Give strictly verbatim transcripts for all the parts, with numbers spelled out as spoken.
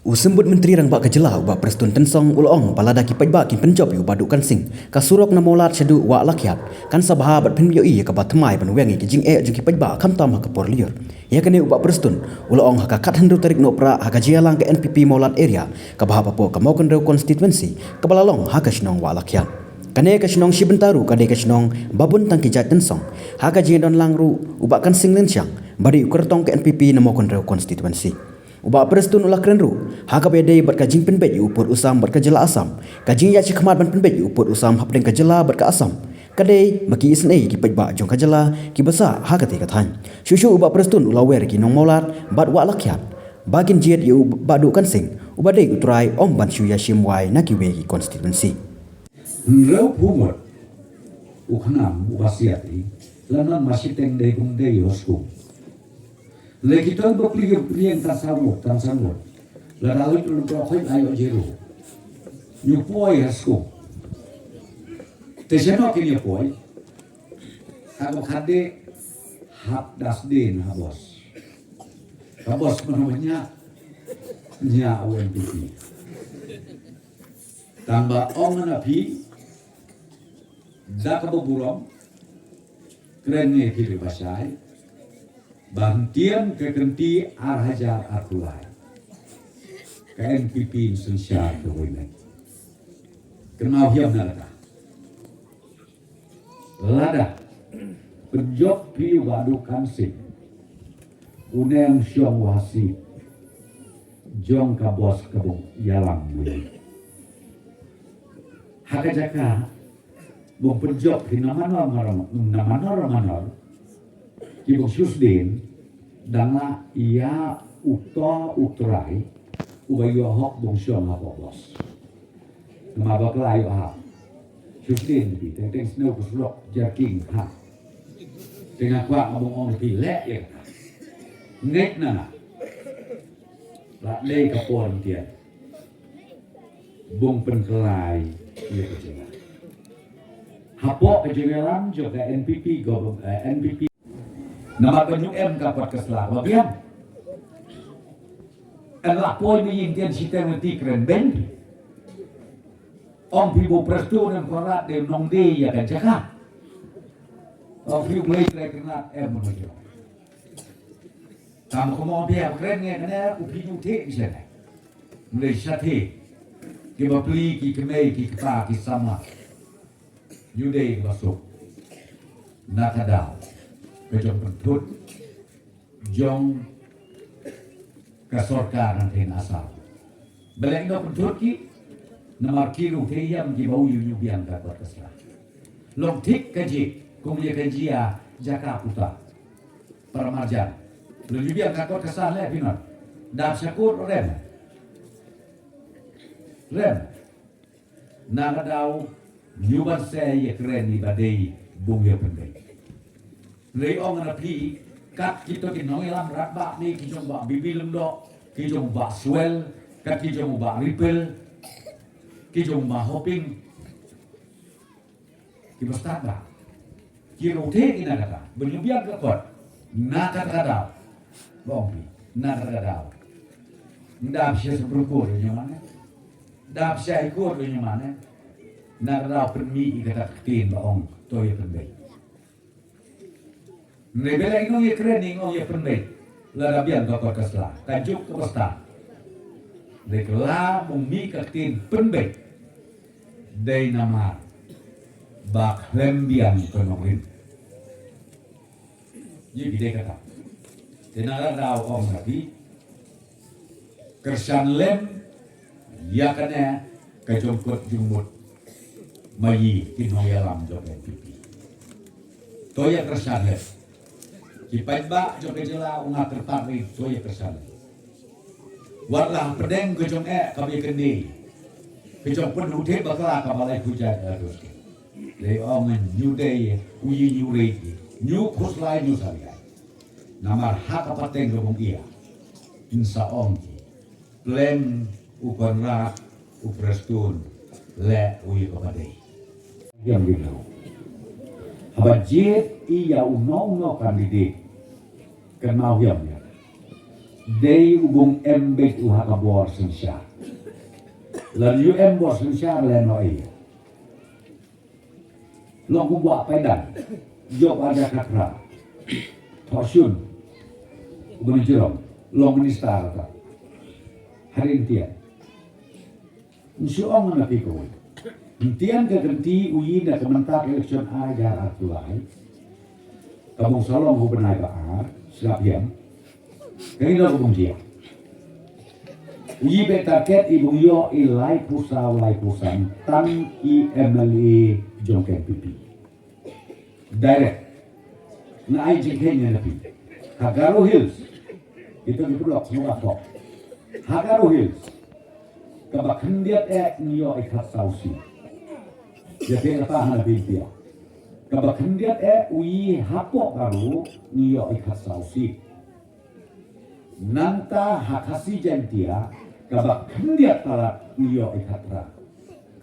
U Symbud Myntri Rangbah ka Jylla, u Bah Prestone Tynsong, u la ong ba lada ki paidbah kin pynjop ïa u Bah Dukan Singh, ka surok na Mawlad shaduh Wah Lakhiat kan sa bha bad phin ïohi ïa kaba thymmai ban weng ïa ki jingeh jong ki paidbah khamtam ha ka por lyiur. Ïa kane u Bah Prestone u la ong ha ka khathynriew tarik Nohprah ha ka jingïalang ka N P P Mawlad Area kaba hap hapoh ka Mawkynrew Constituency kaba la long ha ka shnong Wah Lakhiat. Kane ka shnong shi bynta ruh ka dei ka shnong ba bun tang ki jait tynsong. Ha ka jingdonlang ruh u Bah Kan Singh Lynshang ba dei u kyrtong ka N P P na Mawkynrew Constituency. U Bah Prestone u la kren ruh ha kaba ïadei bad ka jingpynbeit ïa u pud u sam bad ka jylla Assam. Ka jingïaid shakhmat ban pynbeit ïa u pud u sam hapdeng ka jylla bad ka Assam ka dei ba ki isynei ki paidbah jong ka jylla kiba sah ha katei ka thaiñ. Shuh shuh u Bah Prestone u la wer ïa ki nong Mawlad bad Wah Lakhiat ba kin jied ïa u Bah Dukan Singh uba dei u trai, ym ban shu ïashim wai na kiwei ki constituency. Hynriew phew ngut u khnam uba siat i, la nang ma shiteng dei kum dei ha skum. Lei ki ton ba plier plieng tan sa ngut tan sa ngut. La da leit lu ko khoi ayo jeru. Ñu poi ha skum. Te shano kin ïa poi? Ha ko khade hap das din ha bos. Ka bos mano nya nya u N P P. Tang ba ong na phi da kaba burom, kren ne phi ba shai, ba hyntian ka kynti ar hajar ar phew lai ka N P P yn synshar ka wei met. Kynmaw hiam na kata. Lada pynjop phi u Bah Dukan Singh, u neng shong u ha seat jong ka bos ka bun ïalam wei. Ha ka jaka bun pynjop phi na manor manor, na manor manor, ki bun shu sdien, dang la ïa uto u trai uba ïoh hok bun shong ha bos. Namar ba ka la ïoh ha. Shu sdien phi, teng teng sniew ka surok jerking ha. Te nga kwah nga bun ong phi leh ïa kata. Ngeit na nga. La dei ka por hyntian. Bun pynkylla ïa ka jylla. Hapoh ka jingïalam jong ka N P P, gov-, eh, N P P. Namar ba ñu em ka kot ka sla ba biang. Yn lah poi ma ïing tian shiteng na ti kren beiñ. Ong phi ba u Prestone Conrad dei nongdie ïa ka jaka. Ong phi u Blei Trai Kynrad em ma nongdie. Tang kumno phi hap kren ngi kane u phi ju thik sha ne. Mlei sha thik. Ki bapli ki kmei ki kpa ki samla. Ñu dei ba suk. Na ka daw ka jong pynthut jong ka sorkar nangtei na Assam. Balei ïoh pynthut ki? Namar ki ruh te ïam ki ba u ïoh ñu biang ka kot ka sla. Long thik ka jik kum ïa ka jia jaka puta. Para marjan. Long ñu biang ka kot ka sla leh phi nang. Dap sha kut rem. Rem. Na ka daw ñu ban sei ïa kren ni ba dei bun ïa pynbeit. Lei ong na phi kat kito ki nongïalam rangbah ne ki jong Bah Bibi Lyngdoh, ki jong Bah Swell, kat ki jong Bah Ripple, ki jong Bah Hoping. Ki ba stad ba ki ruh te ki na kata ba ñu biang ka kot na kata ka daw. Ba ong phi na kata ka daw. Nda phi sha Supreme Court ruh ñu mane. Nda phi sha High Court ruh ñu mane. Na kata ka daw pynmih ïa kata ka ktien ba ong to ïa pynbeit. Ngi ba leh ïa ngi ïa kren ïa ngi ïa pynbeit. Lada biang ka kot ka sla ka juk ka basta. Dei ka la bun mih ka ktien pynbeit. Dei namar ba khlem biang ka nongrim. Ïa ki dei kata. Te na la daw ong na phi. Kyrshan lem ïa kane ka jong kot jong mut ma ïi ki nongïalam jong N P P. To ïa kyrshan lem. Ki paidbah jong ka jylla u nga kyrpad ri to ïa kyrshan lem. Wat la pdeng ka jong eh ka ba ïa kane ka jong pynhuthe bakla ka ba lai pujai ka dus ke. Lei ong ñu dei u ïi ñu rei ñu khuslai ñu saliai. Namar ha ka pateng ka bung ïa. Nsa ong ki. Pleng u Conrad u Prestone leh u ïa ka ba dei. Ïam ïa haba jied ïa u nong nong candidate. Kynmaw ïam ïa. Dei u bym em beit u ha ka bor synshar. Lada u em bor synshar lehnoh ei. Long kumba paidbah. Ïoh arja khatra. Thoh shun. U bani jrong. Long minister ta. Hadien tiang. Yn shu ong na phi kawei. Yntian ka kynti u yi na ka mynta ka election ar hajar arphew lai. Ka bym sa long u bnai ba ar, sngap ïa. Ka ngi na ka bym jia. U yi beit target i bym ïoh i laiphew saw laiphew san tang i M L A jong ka N P P. Direct. Nga ai jingkheiñ na phi. Ha Garo Hills. Ito ki pulok semua bakok. Ha Garo Hills. Kaba khyndiat eh ngi ïoh i khatsaw seat. Ïa phi kata hana phi pia. Kaba khyndiat eh u yi hapoh Garo ngi ïoh i khatsaw seat. Nangta ha Khasi Jaintia kaba khyndiat palat ngi ïoh i khatra.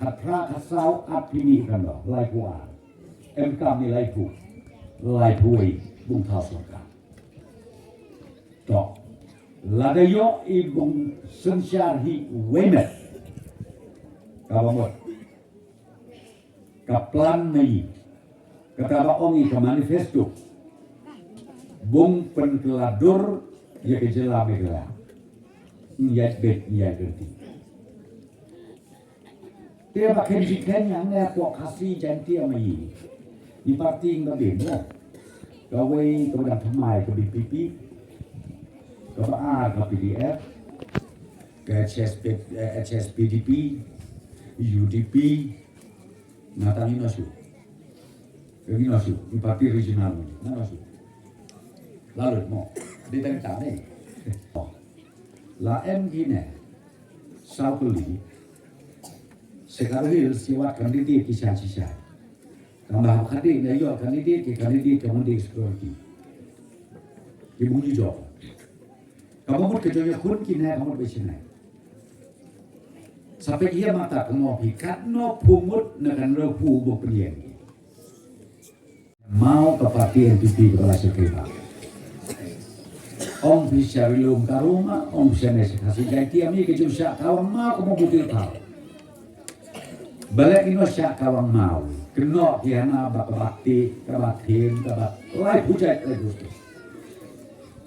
Khatra khatsaw ap phi ni kan do laiphew ar. Em kam ni laiphew. Laiphew ei bym thaw sorkar. To. Lada ïoh i bym synshar hi wei met. Kaba mut. Ka plan na i. Kata ba ong i ka manifesto. Bym pynkylla dur ïa ka jylla Meghalaya. Ïa beit ïa kynti. Te ba kynti kynti ïa nga pok Khasi Jaintia ma i. Ni parti nga bim mo. Kawei ka ba dang thymmai ka B P P. Kaba ar ka P D F. Ka H S P, eh, H S P D P. U D P. Nga tang ino shu. Ino shu. Ni parti regional ni. Nga ino shu. Lalu mo. Di tang tang ni. La em kine. Saw kali. Sekarang ni siwat candidate ki sha sha. Kamba hap kadi na yo candidate ki candidate ka mundi security. Ki mundi job. Kaba mut ka jong ïa khun kine ka mut ba shinai. Sa peit ïa mata ka mo phi katno phu ngut na kan rew phu ba pynïeng. Maw ka parti N P P ka la sha kaiba. Ong phi sha Ri Lum Garo ma, ong phi sha ne sha Khasi Jaintia mi ka jong sha kawang maw ka mo buti thaw. Balei ino sha kawang maw. Kynnoh ki hana ba ka ba ti, ka ba thin, ka ba lai phu jait lai phu.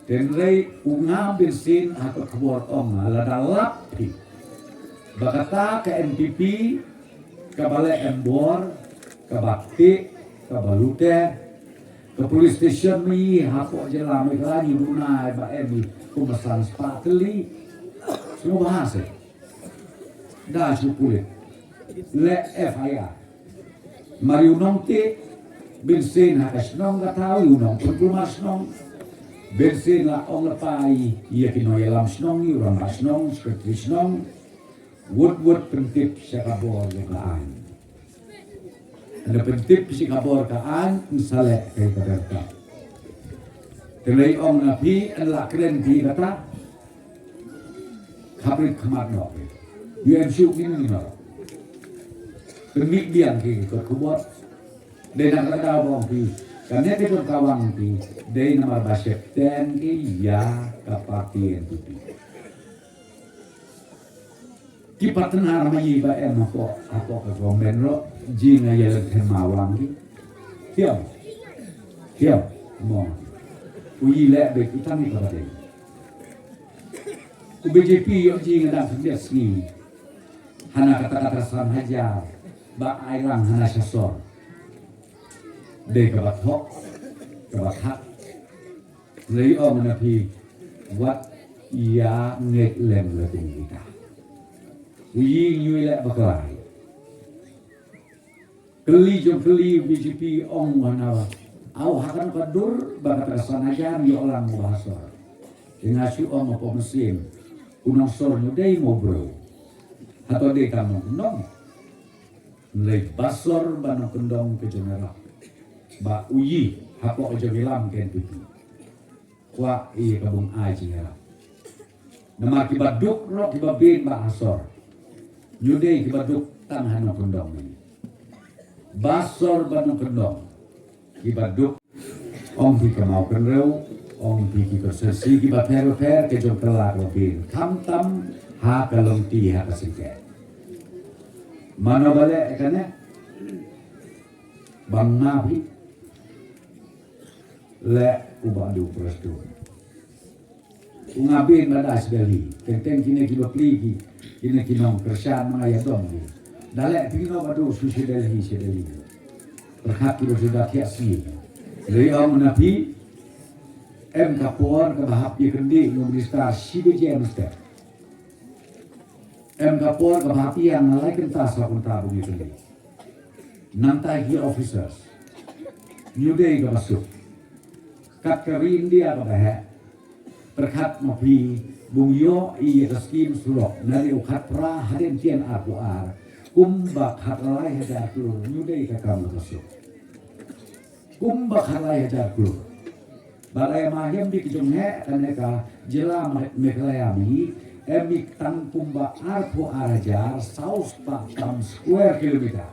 Tynrai u ngam bin sien ha ka khubor ong lada lap phi. Ba kata ka N P P, ka ba leh em bor, ka ba ti, ka ba lute, ka police station mi hapoh jylla Meghalaya ngi duna ba em i kum ba san spah tylli. Sngewbha se. Da shu pulit. Leh F I R. Mar u nongtih, bin sien ha ka shnong ka thaw, u nongpynkulmar shnong. Bin sien la ong la pai, ïa ki nongïalam shnong, ïa u rangbah shnong, secretary shnong. Wut wut pyntip sha ka bor ïa ka aiñ. Ynda pyntip sha ka bor ka aiñ, yn sa leh kaei ka dei kata. Te lei ong na phi, yn la kren phi kata. Khaprit khmat noh phi. U em shuh ngi ngi noh. Pynmih biang ki kot khubor. Dei na ka daw ba ong phi. Kane ka jong ka wang phi. Dei namar ba sheptieng ki ïa ka parti N P P. Ki partner ma i ba em hapoh, hapoh ka government ruh, jingïaleh them ma wang ki. Thiam. Thiam. Mo. U i leh beit u tang i ka ba dei. U B J P ïoh jingïadang khyndiat sngi. Hana kata kata san hajar. Ba ai lang hana sha sor. Dei ka ba thok. Ka ba thak. Lei ong na phi wat ïa ngeit lem le kum kita. U yi ngi leh bakla. Kylli jong kylli B J P ong wa na wa. Aw hakan ka dur ba kata ka san hajar ïoh lang ba ha sor. Te nga shu ong hapoh mynsiem. U nongsor ngi dei mo bro. Hato dei ka nongkyndong. Lei ba sor ba nongkyndong ka jong nga. Ba u yi hapoh ka jong i lam ka N P P. Kwah ïa ka bym ai jingïarap. Namar kiba duk ruh kiba beiñ ba ha sor. Ngi dei kiba duk tang ha nongkyndong ngi. Ba sor ba nongkyndong. Kiba duk. Ong phi ka Mawkynrew. Ong phi ki constituency kiba pher bapher ki jong ka la ka phi. Khamtam ha ka longti ha ka singket. Mano ba leh kane? Bang nga phi. Leh u Bah Duh Prestone. U nga bin ba da sdali. Teng teng kine kiba pli ki. Kine ki nongkyrshan ma nga ïa dom ki. Da leh phi no ba duh shu sdali sdali. Pyrkhat kiba suda thiah sdali. Lei ong na phi. Em ka por kaba hap ïa kyndit u minister shi baje mynstep. Em ka por kaba hap ïa nga lai kynta saw kynta bun ïa kyndit. Nangta ïa officers. Ñu dei kaba suk. Kat ka ri India kaba heh. Pyrkhat ma phi bun ïoh ïa ka skim surok. Na dei u khatphra hadien tian arphew ar. Kumba khatlai hajar klur ñu dei ka kam kaba suk. Kumba khatlai hajar klur. Balei ma hem bi ki jong he kane ka jylla Meghalaya mi em i tang kumba arphew ar hajar saw spah tam square kilometer.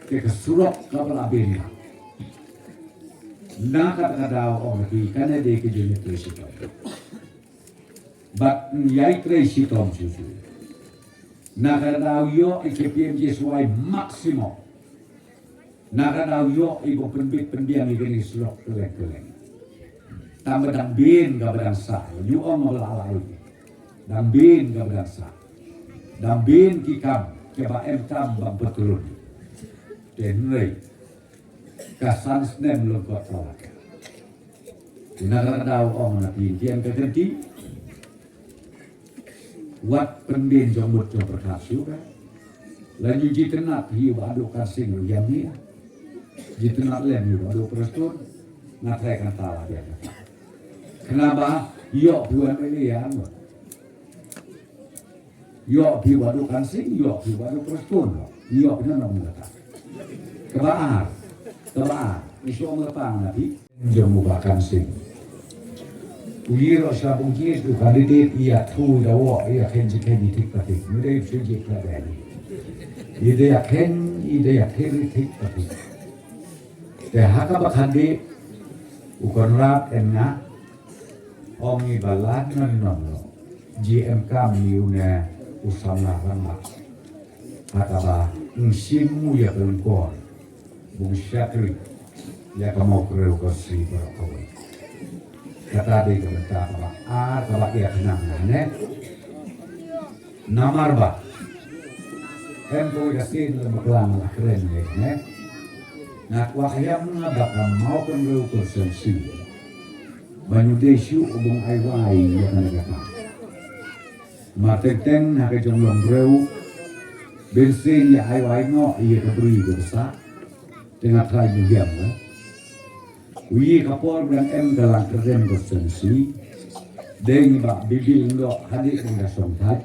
Te ka surok kaba la bin na ka ka daw ong ki kane de ki jong i trei shitom. Bad ïai trei shitom shuh shuh. Na ka daw ïoh i K P M G S Y maximum. Na ka daw ïoh i ba pynbit pynbiang i kane surok kylleng kylleng. Tang ba dang bin kaba dang sah. Ñu ong ba la la. Dang bin kaba dang sah. Dang bin ki kam kiba em kam ba betul. Te hynrei ka san snem lyngkot ka la ka. Te na ka daw ong na phi tian ka kynti. Wat pynbin jong mut jong pyrkhat shuh ka. La ju jitynnat hi u Bah Duh Kansing ruh ïa mi. Jitynnat lem hi u Bah Duh Prestone. Nga trai kan ta la biang kata. Khnang ba ïoh phi u M L A ïa nga. Ïoh phi u Bah Duh Kansing, ïoh phi u Bah Duh Prestone. Ïoh phi na nong kata. Kaba ar. Kaba ar. Isu ong la pang na phi. Jong u Bah Kansing. U ïoh sha bungkit u candidate ïa thu da wo ïa khen ji khen ji thik pathik. Mu dei shu ji kla dei. Ïa dei ïa khen, ïa dei ïa khen ji thik pathik. Te ha kaba candidate u Conrad en nga ong i ba lad ngan nong lo. Ji em kam ni u ne u samla rang ma. Ha kaba ngsim u ïa ka lyngkor. Bun shakri ïa ka Mawkynrew ka Sri baroh kawei. Kata dei ka bynta kaba ar kaba ïa khnang ne. Namar ba em kawei ka sien lem bakla nga la kren ne. Nga kwah ïa nga ba ka Mawkynrew ka Sri ba nyu dei shu u bung ai wai ïa ka ne ka. Mar teng teng ha ka jong long briew. Bun sien ïa ai wai ngo ïa ka bri ka bsa. Te nga trai ju hiam la. U ïa ka por ban em ka lang kyrden ka sensi. Dei ngi ba bibil ndo hadien ka song thait.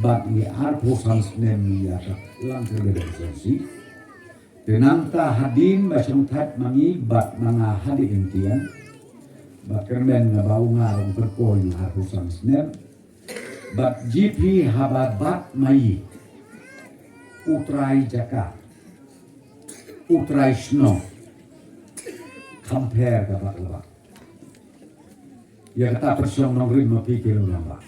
Bad ngi arphew san snem ïa ka lang kyrden ka sensi. Te nangta hadien ba song thait ma ngi bad ma nga hadien tian. Bad kyrmen nga ba u nga rong kyrkoi nga arphew san snem. Bad ji phi haba bat mai u trai jaka, u trai shnong, kham pher ka bak la bak. Ïa kata pyrshong nongrim ma phi ki long ba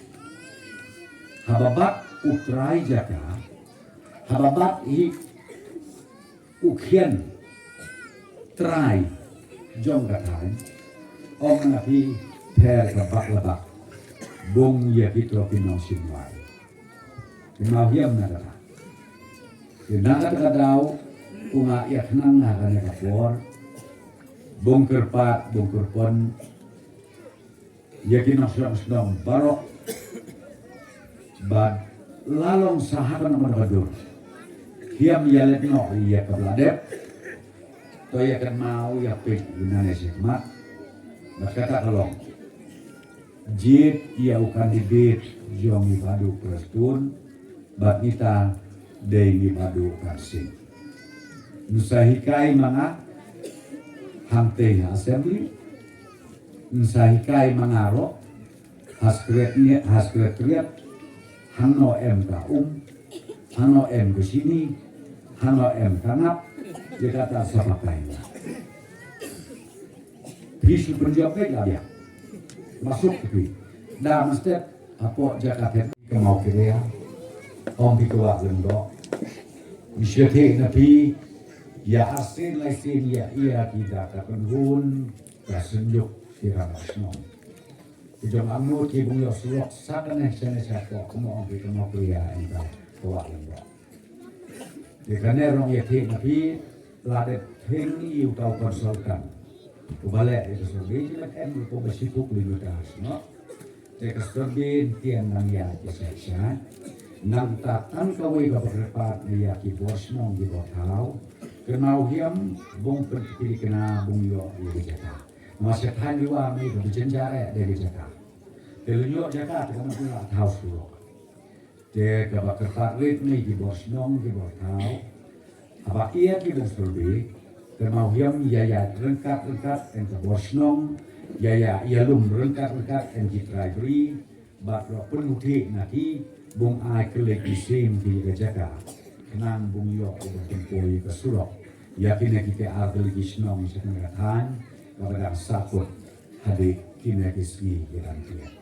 haba bat u trai jaka, haba bat hi u khian trai jong ka thaiñ, ong na phi pher ka bak la bak. Bung ïa ki tro ki nong shin wai. Ki mau hiam na kata. Ki na kata ka daw u nga ïa khnang ha kane ka por. Bung kyrpad bung kyrpon. Ïa ki nongshong shnong baroh. Bad la long sa ha kano kano ka dur. Hiam ïa let noh ïa ka bla dep. To ïa kynmaw ïa peit ïa nane shi khmat. Bad kata ka long. Jied ïa u candidate jong i Bah Duh Prestone. Bad ngi ta dei ngi Bah Duh Kansing. Nsa hikai ma nga hangtei ha assembly. Nsa hikai ma nga ro ha secretariat, ha secretariat. Hangno em ka um, hangno em ka sini, hangno em ka ngap. Ïa kata sa pakai nga. Phi shu pynjop beit la biang. Masuk phi. Da mynstep hapoh jaka thet ka Mawkyrwat. Ong phi kwah lem doh. Ngi shu thied na phi. Ïa arsien laisien ïa ïa ki da ka kynhun ka synjuk ki rangbah shnong. Ki jong angnud ki bym ïoh surok sa kane shane shapoh kumno ong phi ka Mawkyrwat ong ka kwah lem doh. Te kane ruh ïa thied na phi la dep pynïoh uta u consultant. Uba leh ïa ka survey jingmut em ruh kumba shiphew kilometer shnong. Te ka survey ïa nang ïa ki sha sha. Nangta tang kawei kaba kyrpad ïa ki bor shnong ki bor thaw. Kynmaw hiam bym pyntikna bym ïoh ïa ka jaka. Namar sha thaiñ Riwar ne kaba jynjar eh da ka jaka. Te leit ïoh jaka te ka mut la thaw surok. Te kaba kyrpad rit ne ki bor shnong ki bor thaw. Haba ïa ki bor survey, kynmaw hiam ïa ïa ryngkat ryngkat ïa ka bor shnong, ïa ïa ïalum ryngkat ryngkat ïa ki trai bri, bad ruh pynmih na ki bym ai kylliang ki siem ki ka jaka. Khnang bym ïoh ïa ka pynpoi ka surok. Ïa kine ki te ar tylli ki shnong sha kane ka thaiñ, kaba dang sahkut hadien kine ki sngi ki dang tieng.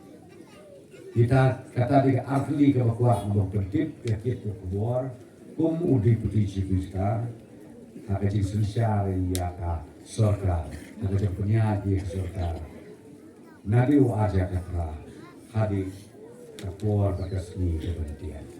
Kita kata dei ka artylli kaba kwah ban pyntip ïa kito ki khubor kum u Deputy Chief Minister ha ka jingsynshar ïa ka sorkar, ha ka jingpynïaid ïa ka sorkar. Naduh u ar hajar khatphra hadien ka por bad ka sngi ka ban tieng.